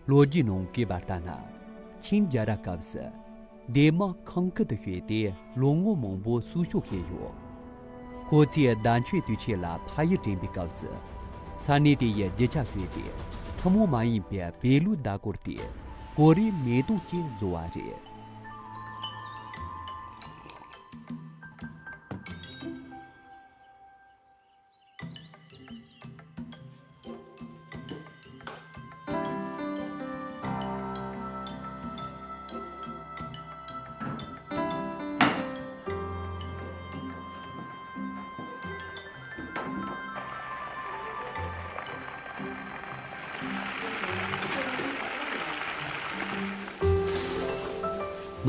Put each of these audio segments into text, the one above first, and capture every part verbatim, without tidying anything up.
ལོ་རྒྱུས་ནང་གོ་བ་ལྟར་ན། ཆིང་རྒྱལ་རབས་སྐབས་སུ་སྡེ་དམངས་ཁང་ཁུལ་དུ་བྱོན་ཏེ་ལོ་ངོ་མང་པོ་གསོ་སྐྱོང་བྱས་ཡོད། ཁོ་ཚོས་ཟླ་མཆོད་དུས་ཆེན་ལ་ཕ་ཡུལ་དྲན་པའི་སྐབས་སུ། ས་གནས་དེ་ཡི་རྒྱུ་ཆ་བྱོན་ཏེ་ཐུན་མོང་མ་ཡིན་པའི་བོད་ལུགས་ཟླ་སྐོར་དེ་གོ་རེ་མེ་ཏོག་ཅེས་བཟོ་བ་རེད།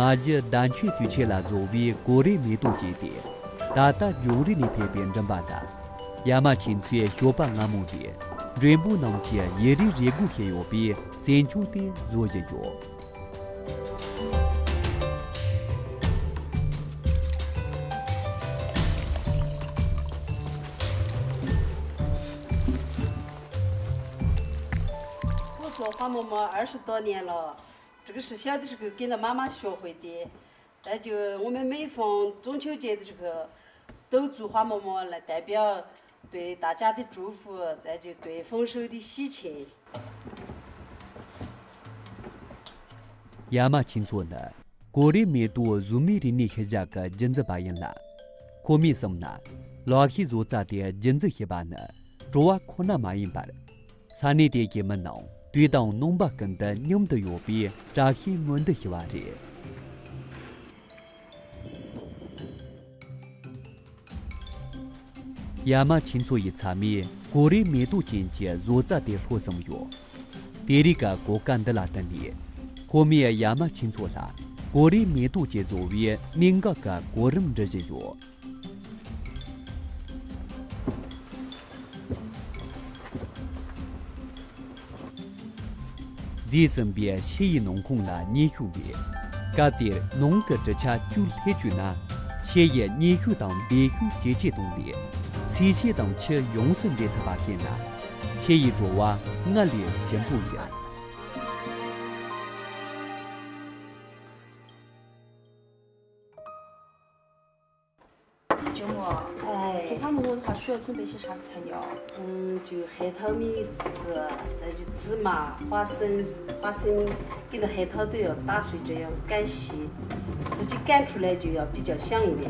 མ་གཞི་ཟླ་མཆོད་དུས་ཆེན་ལ་བཟོ་བའི་གོ་རེ་མེ་ཏོག་ཅན་དེ། ད་ལྟ་ཇོ་རི་ནས་ཕེབས་པའི་མགྲིན་པ་དང་། ཡ་མ་ཆེན་མཚོའི་སྐྱོབ་པ་སྔ་མོ་ཡིས་མགྲོན་པོ་རྣམས་ཀྱི་ཡིད་རེ་རེ་སྒུག་བཞིན་ཡོད་པའི་སྲན་ཆུང་དེ་བཟོ་བཞིན་ཡོད། ཁོ་ཚོ་ཧྭ་མོ་མོ་ཨར་ཤི་ཏོ་ནེ་ལོ། 这个是小的时候跟着妈妈学会的，再就我们每逢中秋节的时候，都煮花馍馍来代表对大家的祝福，再就对丰收的喜庆。 ཡ་མ་ཆེན་མཚོ་ནི་གོ་རེ་མེ་ཏོག་བཟོ་མའི་རིག་གནས་ཤུལ་བཞག་གི་རྒྱུན་འཛིན་པ་ཡིན་ལ། ཁོ་མོས་གསུངས་ན། ལག་ཤེས་བཟོ་རྩལ་དེ་རྒྱུན་འཛིན་བྱེད་པ་ནི་བྲོ་བ་ཁོ་ན་མ་ཡིན་པར། ས་གནས་དེ་གའི་མི་རྣམས་དུས་དང་རྣམ་པ་ཀུན་ཏུ་མཉམ་དུ་ཡོད་པའི་བཀྲ་ཤིས་སྨོན་འདུན་ཞུ་བ་རེད། ཡ་མ་ཆེན་མཚོ་ཡི་ཚ་མོས་གོ་རེ་མེ་ཏོག་ཅན་གྱི་བཟོ་རྩལ་དེ་ལྷོད་བསམ་ཡོད། དེ་རིང་གི་གོ་སྐབས་འདི་ལ་བརྟེན་ནས། ཁོ་མོས་ཡ་མ་ཆེན་མཚོ་ལ་གོ་རེ་མེ་ཏོག་ཅན་བཟོ་བའི་གནད་འགག་གི་གོ་རིམ་འབྲི་བཞིན་ཡོད། རྫས་ཟིན་པའི་ཕྱེ་ཡི་ནང་ཁོངས་ལ་མཉེན་ཤུགས་མེད། སྐབས་དེར་ནང་གི་གྲུ་ཆ་བཅུ་སླེབས་བཅུག་ན། ཕྱེ་ཡི་མཉེན་ཤུགས་དང་ལྡེ་ཤུགས་ཇེ་ཆེར་བཏང་ནས། ཟས་བཅུད་དང་ཆུ་ཡོངས་སུ་འདྲེས་ཐུབ་པ་བྱས་ན། ཕྱེ་ཡི་བྲོ་བ་སྔར་ལས་ཞིམ་པོ་ཡོང་། ཅུང་མོ། ཨེ། ཙུང་ཧ་མོ་ཧ་ཤོ་ཚུན་པའི་ཤེས་ཤག་ཚན་ཡོ། ཨུམ། ཅུ་ཧེ་ཐའོ་མི་ཙི། ཙ་ཅི་ཙི་མ། ཧྭ་སན། ཧྭ་སན་ཀི་ན་ཧེ་ཐའོ་དུ་ཡོ། ཏ་སུའི་ཅི་ཡོ། ཀན་ཤི། ཙི་ཅི་ཀན་ཁྲུ་ལེ་ཅུ་ཡོ། པི་ཅོ་ཤང་ཡི་ལེ།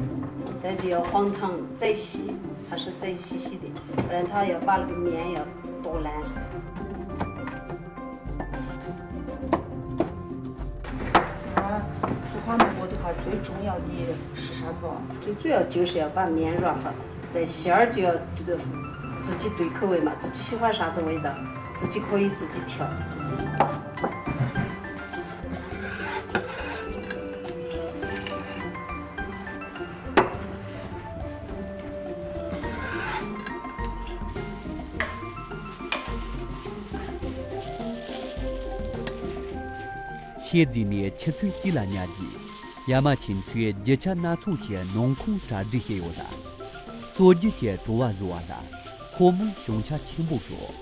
ཙ་ཅི་ཡོ། ཧོང་ཐང་། ཙའི་ཤི། ཧ་ཤི་ཙའི་ཤི་ཤི་དེ། རན་ཐའོ་ཡོ། པལ་གི་མིན་ཡོ། ཏོག་ལན་ཤི། 啊，做花馍的话，最重要的是啥子哦？最主要就是要把面软化，再馅儿就要对，自己对口味嘛，自己喜欢啥子味道，自己可以自己调。 ཕྱེ་བརྫིས་ནས་ཆུ་ཚོད་གཅིག་ལ་ཉར་རྗེས། ཡ་མ་ཆེན་མཚོས་རྒྱུ་ཆ་སྣ་ཚོགས་ཀྱི་ནང་ཁོངས་གྲ་སྒྲིག་བྱས་ཡོད་ལ། སྲོལ་རྒྱུན་གྱི་བྲོ་བ་བཟོ་བ་ལ་ཁོ་མོས་བྱང་ཆ་ཆེན་པོ་ཡོད།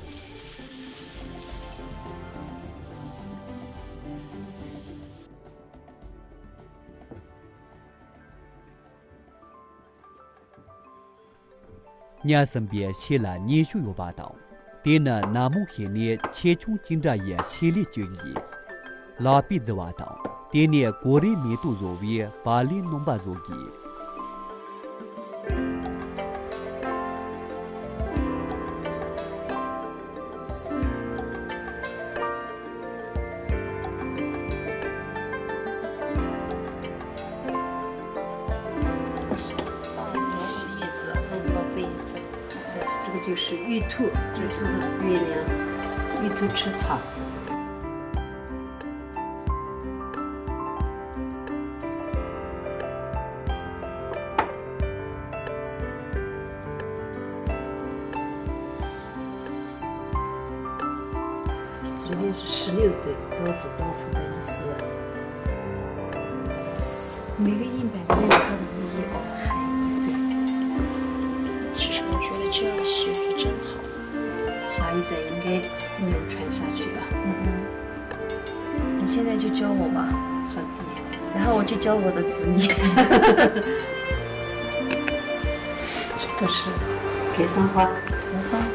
ཉར་ཟིན་པའི་ཕྱེ་ལ་མཉེན་ཤུགས་ཡོད་པ་དང་། དེ་ནི་ནར་མོ་བྱས་ནས་ཆེ་ཆུང་གཅིག་འདྲ་ཡི་ཕྱེ་ལེབ་ཅིག་ཡིན། ལག་པས་བརྫི་བ་དང་། དེ་ནས་གོ་རེ་མེ་ཏོག་བཟོ་བའི་བག་ལེབ་རྣམ་པ་བཟོ་དགོས། 这边是十六对，多子多福的意思。每个印版都有它的意义。其实我觉得这样的习俗真好。下一代应该能传下去吧。嗯嗯。你现在就教我吧。好的。然后我去教我的子女。这个是格桑花。格桑花。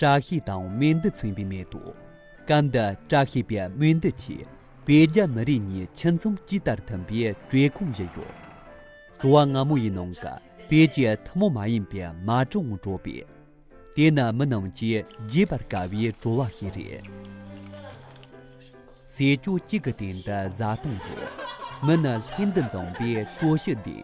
བཀྲ་ཤིས་དང་སྨན་འདི་མཚོན་པའི་མེ་ཏོག། སྐབས་འདི་བཀྲ་ཤིས་པའི་སྨན་འདི་ཆེད་བོད་རྒྱ་མི་རིགས་གཉིས་ཁྱིམ་ཚང་གཅིག་ལྟར་མཐུན་པའི་བཀྲེས་སྐོམ་བཞེས་ཡོད། བྲོ་བ་སྔ་མོ་ཡི་ནང་གི་བོད་ཀྱི་ཐུན་མོང་མ་ཡིན་པའི་མ་བྲང་བྲོ་པས། དེ་ནི་མི་རྣམས་ཀྱིས་བརྗེད་པར་དཀའ་བའི་བྲོ་བ་ཞིག་རེད། ཟས་བཅུད་གཅིག་གི་སྟེང་དུ་བཟའ་བཏུང་ཡོད། མི་ནི་ལྷན་དུ་འཛོམས་པའི་བྲོ་ཞུ་འདུས།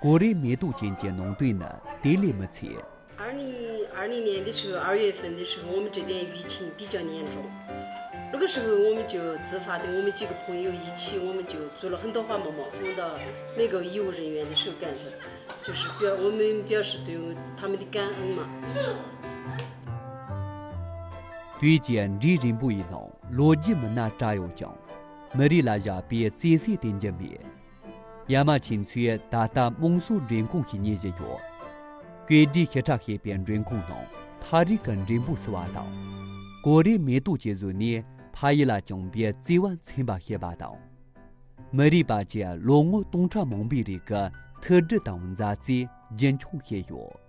ཀོ་རེ་མེ་ཏོག་ཅན་གྱི་ནང་དོན་ནི་དེ་ལས་མི་ཚད། 二零二零年的时候，二月份的时候，我们这边疫情比较严重。那个时候，我们就自发的，我们几个朋友一起，我们就做了很多花馍馍，送到那个医务人员的手干上，就是表我们表示对他们的感恩嘛。 དུས་ཀྱི་འབྲས་རིན་པོ་ཡི་ནང་ལོ་རྒྱུས་མི་སྣ་བཀྲ་ཡོད་ཀྱང་། མི་རིགས་ལ་བཞག་པའི་བརྩེ་སེམས་དེ་འགྱུར་མེད། ཡ་མ་ཆེན་མཚོས་ད་ལྟ་དམངས་སྲོལ་མགྲོན་ཁང་ཞིག་གཉེར་བཞིན་ཡོད། བཀོད་སྒྲིག་ཞིབ་ཕྲ་བྱས་པའི་མགྲོན་ཁང་ནང་ཐག་རིང་གི་མགྲོན་པོ་བསུ་བ་དང་། ཀོ་རེ་མེ་ཏོག་བཅས་བཟོས་ནས་ཕ་ཡུལ་ལ་བཅངས་པའི་བརྩེ་བ་མཚོན་པ་བྱེད་པ་དང་། མི་རིགས་པ་ཀྱི་ལོ་ངོ་སྟོང་ཕྲག་མང་པོའི་རིང་གི་མཐུན་སྒྲིལ་དང་མཛའ་བརྩེ་རྒྱུན་འཁྱོངས་བྱས་ཡོད།